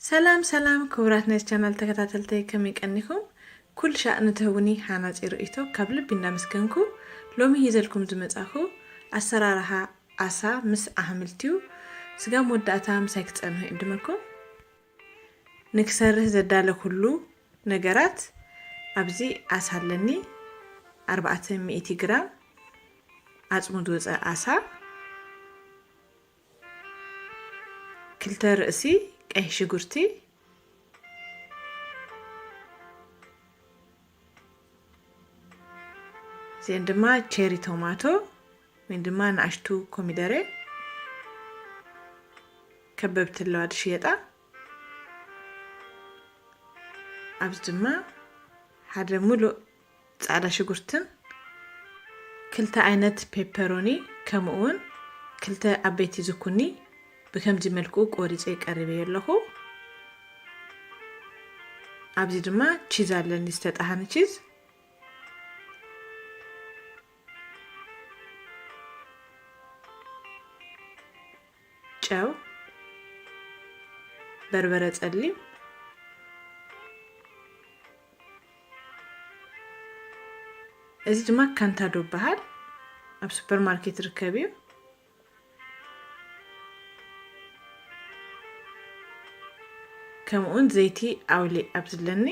ሰላም ሰላም ክቡራት ናይ ቻናል ተከታተልተይ፣ ከመይ ቀኒኹም? ኩል ሻእ ንትህቡኒ ሃናጺ ርእይቶ ካብ ልቢ እንዳመስገንኩ፣ ሎሚ ሂዘልኩም ዝመጻኹ ኣሰራርሓ ኣሳ ምስ ኣሕምልትዩ። ስጋ መወዳእታ ምሳይ ክጸንሑ ይዕድመኩም። ንክሰርህ ዘዳለኩሉ ነገራት፣ ኣብዚ ኣሳ ኣለኒ፣ ኣርባዕተ ሚእቲ ግራም ዓጽሙ ዝወጸ ኣሳ፣ ክልተ ርእሲ ቀይሕ ሽጉርቲ፣ እዚአን ድማ ቸሪ ቶማቶ ወይ ድማ ንኣሽቱ ኮሚደረ ከበብቲ ኣለዋ ዝሽየጣ። ኣብዚ ድማ ሓደ ሙሉእ ጻዕዳ ሽጉርትን ክልተ ዓይነት ፔፐሮኒ፣ ከምኡ እውን ክልተ ዓበይቲ ዝኩኒ ብከምዚ መልክኡ ቆሪጸ ቀሪበዮ ኣለኹ። ኣብዚ ድማ ቺዝ ኣለኒ፣ ዝተጣሃነ ቺዝ፣ ጨው፣ በርበረ ጸሊም፣ እዚ ድማ ካንታዶ ይበሃል፣ ኣብ ሱፐርማርኬት ርከብ እዩ። ከምኡውን ዘይቲ ኣውሊዕ ኣብዚ ኣለኒ።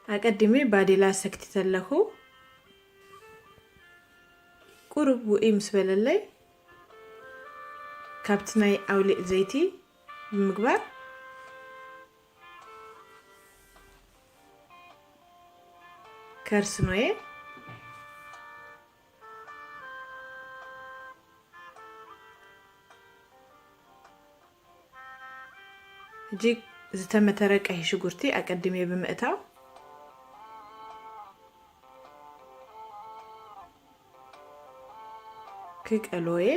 ኣቀዲመ ባዴላ ሰክቲተ ኣለኹ። ቁሩብ ውእይ ምስ በለለይ፣ ካብቲ ናይ ኣውሊዕ ዘይቲ ብምግባር ከርስኖ እየ። ሕጂ ዝተመተረ ቀይሕ ሽጉርቲ ኣቀዲመ ብምእታው ክቀልዎ እየ።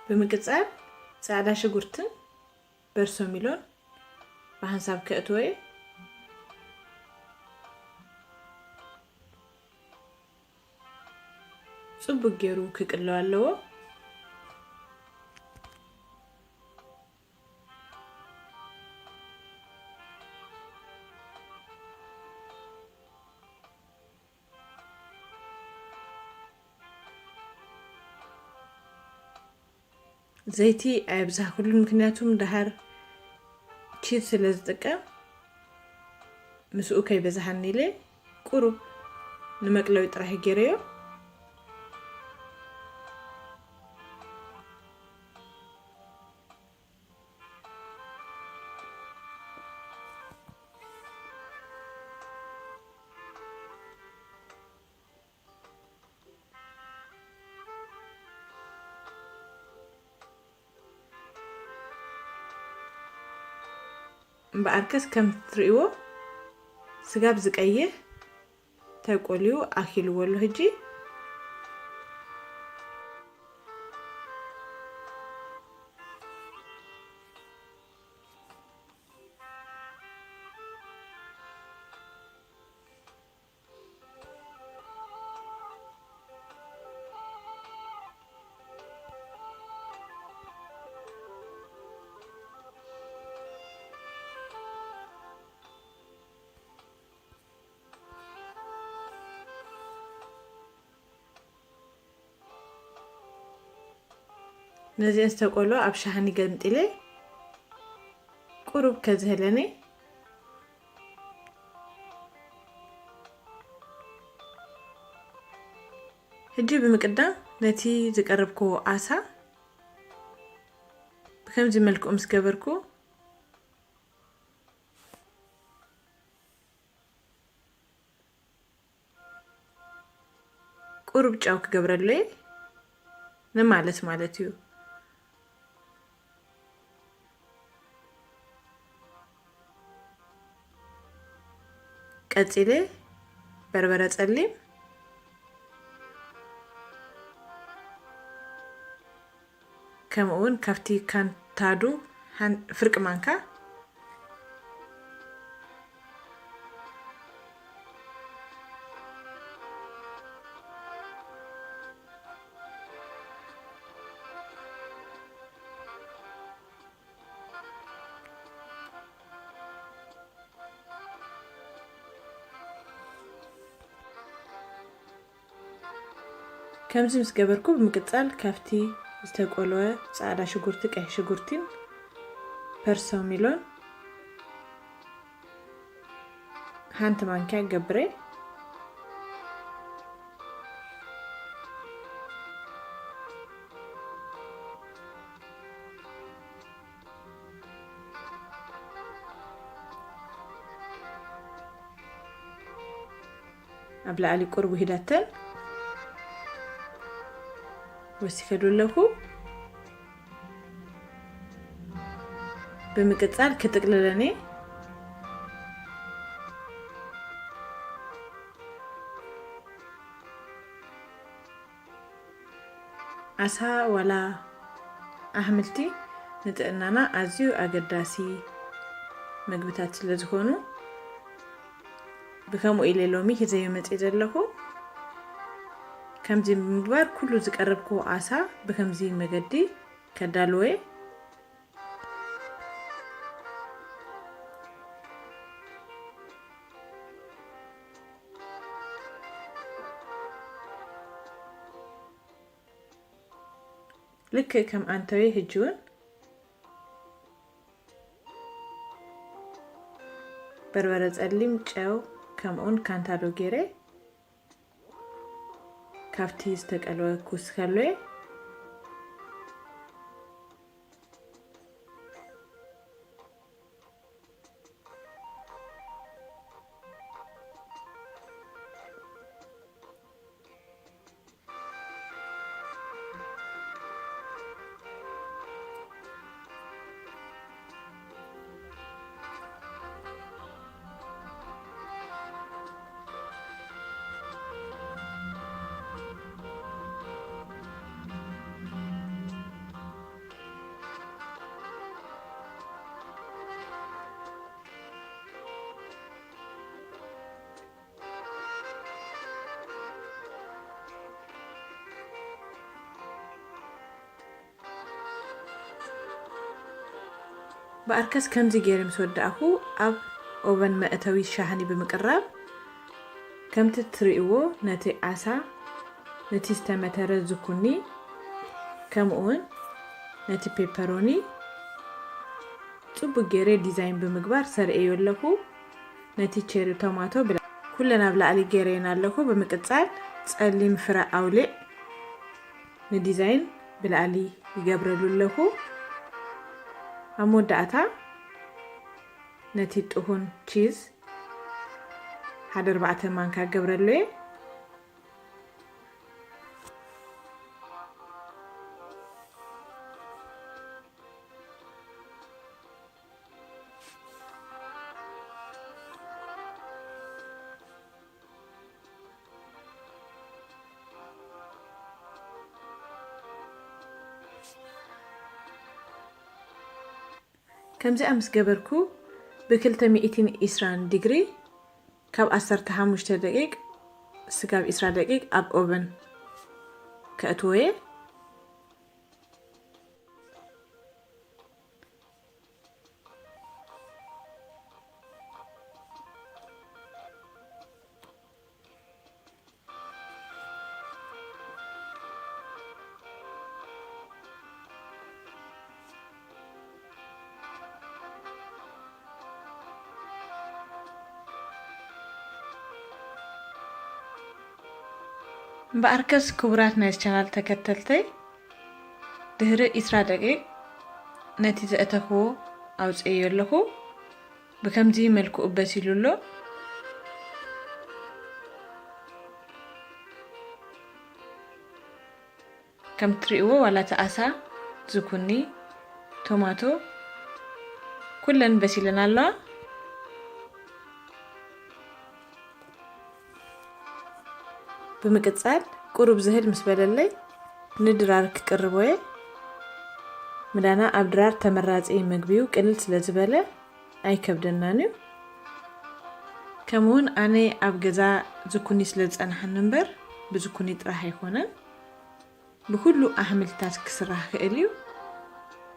ብምቅጻል ጻዕዳ ሽጉርትን በርሶሚሎን ብሓንሳብ ከእትዎ እየ። ጽቡቅ ገይሩ ክቅለው ኣለዎ። ዘይቲ ኣየብዛሕኩሉን፣ ምክንያቱም ደሃር ቺዝ ስለ ዝጥቀም ምስኡ ከይበዝሓኒ ኢለ ቁሩብ ንመቅለዊ ጥራሕ ገይረዮ። እምበኣርከስ ከም ትርእይዎ ስጋብ ዝቀይሕ ተቆልዩ ኣኪልዎ ኣሎ። ሕጂ ነዚአን ዝተቆሎ ኣብ ሻሃኒ ገምጢለ ቁሩብ ከዝህለኒ። ሕጂ ብምቅዳም ነቲ ዝቀረብክዎ ዓሳ ብከምዚ መልክዑ ምስ ገበርኩ፣ ቁሩብ ጨው ክገብረሉ እየ ንማለት ማለት እዩ። ቀጺለ በርበረ ጸሊም፣ ከምኡ እውን ካብቲ ካንታዱ ሓን-፣ ፍርቂ ማንካ። ከምዚ ምስ ገበርኩ፣ ብምቅጻል ካብቲ ዝተቆለወ ጻዕዳ ሽጉርቲ፣ ቀይሕ ሽጉርቲን ፐርሶሚሎን ሓንቲ ማንኪያ ገብረ። ኣብ ላዕሊ ቁሩብ ውሂዳተን ወሲኸሉ ኣለኹ። ብምቅጻል ክጥቅልለኒ። ዓሳ ዋላ ኣሕምልቲ ንጥዕናና ኣዝዩ ኣገዳሲ ምግብታት ስለ ዝኾኑ፣ ብከምኡ ኢለ ሎሚ ሒዘዮ መጽእ ዘለኹ። ከምዚ ብምግባር ኩሉ ዝቀረብክዎ ዓሳ ብከምዚ መገዲ ከዳልዎ እየ። ልክእ ከም ኣንተወይ ሕጂ እውን በርበረ ጸሊም፣ ጨው፣ ከምኡውን ካንታዶ ገይረ ካብቲ ዝተቀለወ ክውስኸሉ እየ። ብኣርከስ ከምዚ ገይረ ምስ ወዳእኹ፣ ኣብ ኦቨን መእተዊ ሻህኒ ብምቅራብ፣ ከምቲ ትርእይዎ ነቲ ዓሳ፣ ነቲ ዝተመተረ ዝኩኒ፣ ከምኡውን ነቲ ፔፐሮኒ ጽቡቅ ገይረ ዲዛይን ብምግባር ሰርኤዮ ኣለኹ። ነቲ ቸሪ ቶማቶ ብላ-፣ ኩለን ኣብ ላዕሊ ገይረየን ኣለኹ። ብምቅጻል ጸሊም ፍረ ኣውሊዕ ንዲዛይን ብላዕሊ ይገብረሉ ኣለኹ። ኣብ መወዳእታ ነቲ ጥሁን ቺዝ ሓደ ኣርባዕተ ማንካ ገብረሉ እየ። ከምዚኣ ምስ ገበርኩ፣ ብክልተ ሚእትን ዕስራን ዲግሪ ካብ ዓሰርተ ሓሙሽተ ደቂቅ ስጋብ ዕስራ ደቂቅ ኣብ ኦቨን ከእትዎ እየ። እምበኣርከስ ክቡራት ናይ ቻናል ተከተልተይ፣ ድህሪ ዒስራ ደቂቅ ነቲ ዘእተኽዎ ኣውፅኤዮ ኣለኹ። ብከምዚ መልክዑ በሲሉ ኣሎ። ከም ትሪእዎ ዋላ እቲ ኣሳ፣ ዝኩኒ፣ ቶማቶ ኩለን በሲለን ኣለዋ። ብምቅጻል ቁሩብ ዝህድ ምስ በለለይ ንድራር ክቅርቦ እየ። ምዳና ኣብ ድራር ተመራጺ መግቢ እዩ፣ ቅልል ስለ ዝበለ ኣይከብደናን እዩ። ከምኡውን ኣነ ኣብ ገዛ ዝኩኒ ስለ ዝጸናሓኒ እምበር ብዝኩኒ ጥራሕ ኣይኮነን። ብኩሉ ኣሕምልትታት ክስራሕ ክእል እዩ።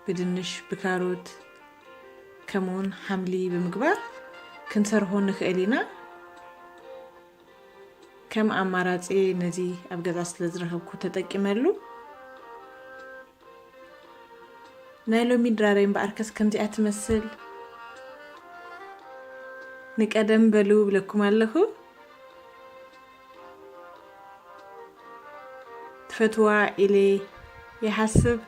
ብድንሽ፣ ብካሮት፣ ከምኡውን ሓምሊ ብምግባር ክንሰርሖ ንክእል ኢና። ከም ኣማራጺ ነዚ ኣብ ገዛ ስለ ዝረኸብኩ ተጠቂመሉ። ናይ ሎሚ ድራረይ እምበኣርከስ ከምዚኣ ትመስል። ንቀደም በሉ ብለኩም ኣለኹ። ትፈትዋ ኢለ ይሓስብ።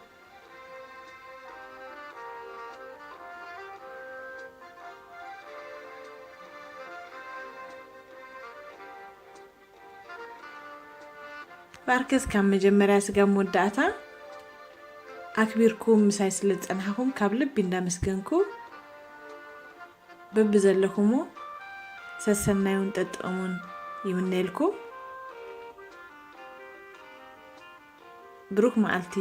ባርከስ ካብ መጀመርያ ስጋብ መወዳእታ ኣክቢርኩም ምሳይ ስለ ዝጸናሕኩም ካብ ልቢ እንዳመስገንኩ፣ በብዘለኹሞ ሰሰናዩን ጠጥዕሙን ይምነየልኩም። ብሩክ መዓልቲ